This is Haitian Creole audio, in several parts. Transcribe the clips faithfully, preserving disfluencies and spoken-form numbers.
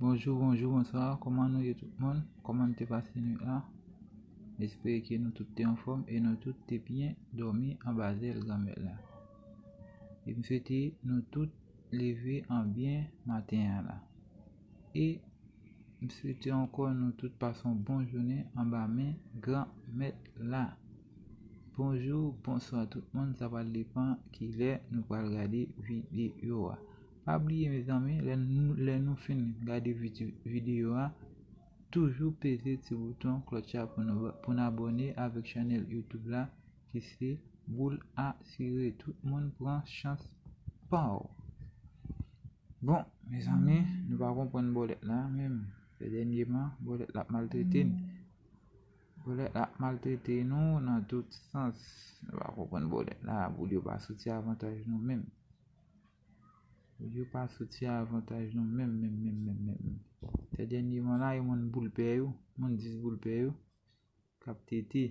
Bonjou, bonjou, bonswa. Kòman nou ye tout moun? Kòman nou te pase nwit la? M espere ke nou tout te anfòm e nou tout te byen dòmi anba zèl Granmèt la. E m swete nou tout leve an byen maten an la. E m swete ankò nou tout pase yon bon jounen anba men Granmèt la. Bonjou, bonswa tout moun, sa pral depann kilè nou pral gade videyo a. Pa bliye mezanmi, lè nou, lè nou fin gade vide- videyo a, toujou peze ti bouton klòch la pou nou, pou n abòne avèk chanèl YouTube la ki se Boul Asire. Tout moun pran chans pa w. Bon, mezanmi, nou pa konprann bòlèt la menm. Dènyèman, bòlèt la ap maltrete n. Bòlèt la ap maltrete nou nan tout sans. Nou pa konprann bòlèt la, boul yo pa soti avantaj nou menm. Boul yo pa soti avantaj nou menm, menm, menm, menm, menm, menm. Sè dènyèman la, yo moun boul pè yo, moun dis boul pè yo, k ap tete.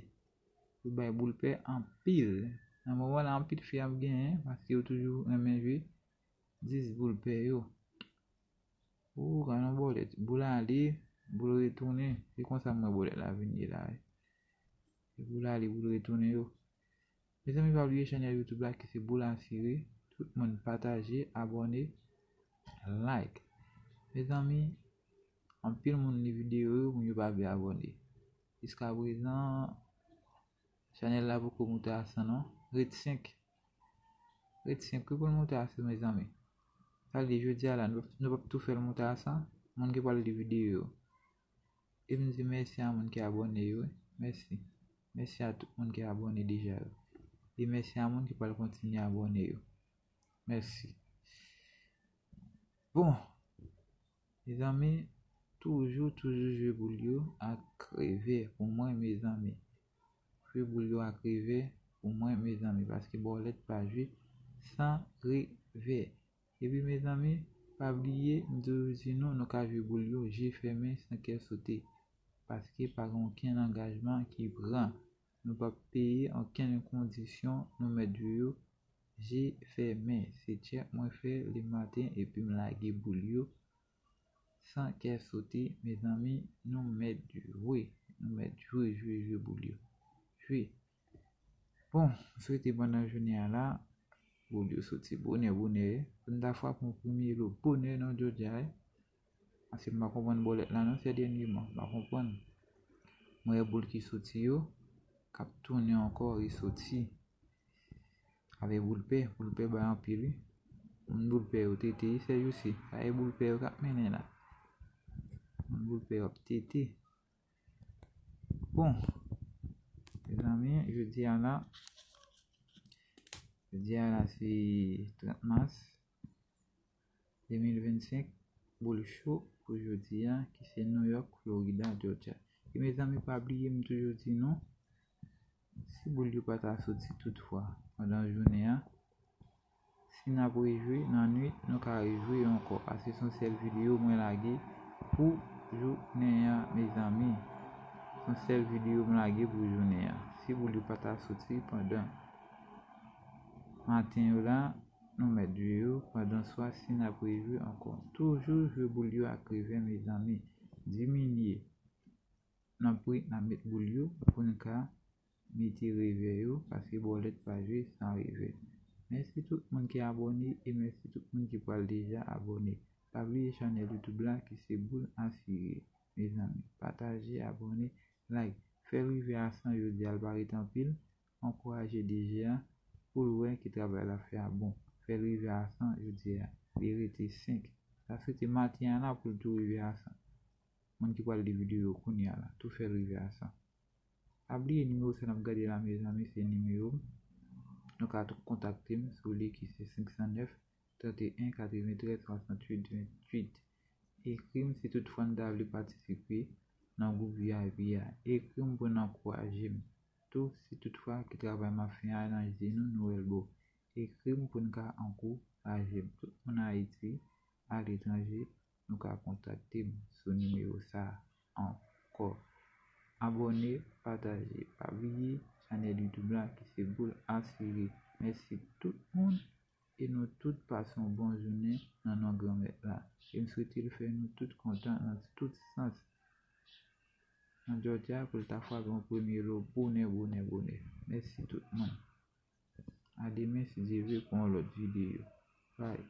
Yo bay boul pè anpil. Nan moman la, anpil fi ap genyen, paske yo toujou renmen jwe dis boul pè yo. Ou, gade yon bòlèt. Boul ale, boul retounen. Se konsa m wè bòlèt la vin ye la, wi. Boul ale, boul retounen yo. Mezanmi, pa bliye chanèl YouTube la ki se Boul Asire. Tout moun pataje, abòne, like. Mezanmi, anpil moun li videyo yo, moun yo pa vle abòne. Jiskaprezan, chanèl la poko moute a san non. Ret senk. Ret senk wi pou l moute a san, mezanmi. Sa vle di jodi a la, nou, nou p ap tou fè l moute a san moun ki pral li videyo yo. E m di mèsi a moun ki abòne yo, wi. Mèsi. Mèsi a tout moun ki abòne deja yo. E mèsi a moun ki pral kontinye abòne yo. Mèsi. Bon, mezanmi, toujou, toujou jwe boul yo ak revè pou mwen, mezanmi. Jwe boul yo ak revè pou mwen, mezanmi, paske bòlèt pa jwe san revè. Epi, mezanmi, pa bliye, m toujou di nou, nou ka jwe boul yo je fèmen, san kè sote, paske pa gen okenn angajman ki pran. Nou p ap peye okenn kondisyon, nou mèt jwe yo je fèmen. Se tchèk mwen fè lematen epi m lage boul yo san kè sote, mezanmi, nou mèt jwe. Nou mèt jwe, jwe, jwe boul yo. Jwe. Bon, m swete pandan jounen an la, boul yo soti bonè, bonè. Pou n ta frape yon premye lo bonè nan jodi a, wi. Paske m pa konprann bòlèt la non, sè dènyèman, m pa konprann. Mwen wè boul ki soti yo, k ap tounen ankò, resoti. Avè boul pè, boul pè bay anpil, wi. Moun boul pè yo tete, wi, sèjousi. Sa e boul pè yo k ap mennen la. Moun boul pè yo ap tete. Bon, mezanmi, jodi a la, jodi a la se trant mas de mil vennsenk, boul cho pou jodi a, ki se New York, Florida, Georgia. E mezanmi, pa bliye, m toujou di nou, si boul yo pa ta soti toutfwa pandan jounen an, si n ap rejwe nan nwit, nou ka rejwe ankò, paske se yon sèl videyo mwen lage pou jounen an, mezanmi. Se yon sèl videyo m lage pou jounen an. Si boul yo pa ta soti pandan maten yo la, nou mèt jwe yo pandan swa si n ap rejwe ankò. Toujou jwe boul yo ak revè, mezanmi. Diminye nan pri n ap met boul yo pou n ka mete revè yo, paske bòlèt pa jwe san revè. Mèsi tout moun ki abòne e mèsi tout moun ki pral deja abòne. Pa bliye chanèl YouTube la ki se Boul Asire. Mezanmi, pataje, abòne, like. Fè l rive a san jodi a, l pa ret anpil. Ankouraje D J a pou l wè ke travay l ap fè a bon. Fè l rive a san jodi a. Li rete senk. Sa swete maten an la pou l tou rive a san. Moun ki pral li videyo kounye a la, tou fè l rive a san. Pa bliye nimewo sa n ap gade la, mezanmi, se nimewo m. Nou ka tou kontakte m sou li ki se senk san nèf, trant e en, katreventrèz, swasanntuit, venntuit. Ekri m si toutfwa n ta vle patisipe nan gwoup V I P a. Ekri m pou n ankouraje m. Tou, si toutfwa ke travay m ap fè a nan je nou, nou wè l bon. Ekri m pou n ka ankouraje m. Tout moun Ayiti, aletranje, nou ka kontakte m sou nimewo sa a ankò. Abòne, pataje, pa bliye chanèl YouTube la ki se Boul Asire. Mèsi tout moun e nou tout pase yon bon jounen nan non Granmèt la. E m swete l fè nou tout kontan nan tout sans. Nan jodi a, pou l ta frape yon premye lo bonè, bonè, bonè. Mèsi tout moun. A demen, si Dye vle, pou yon lòt videyo. Bye.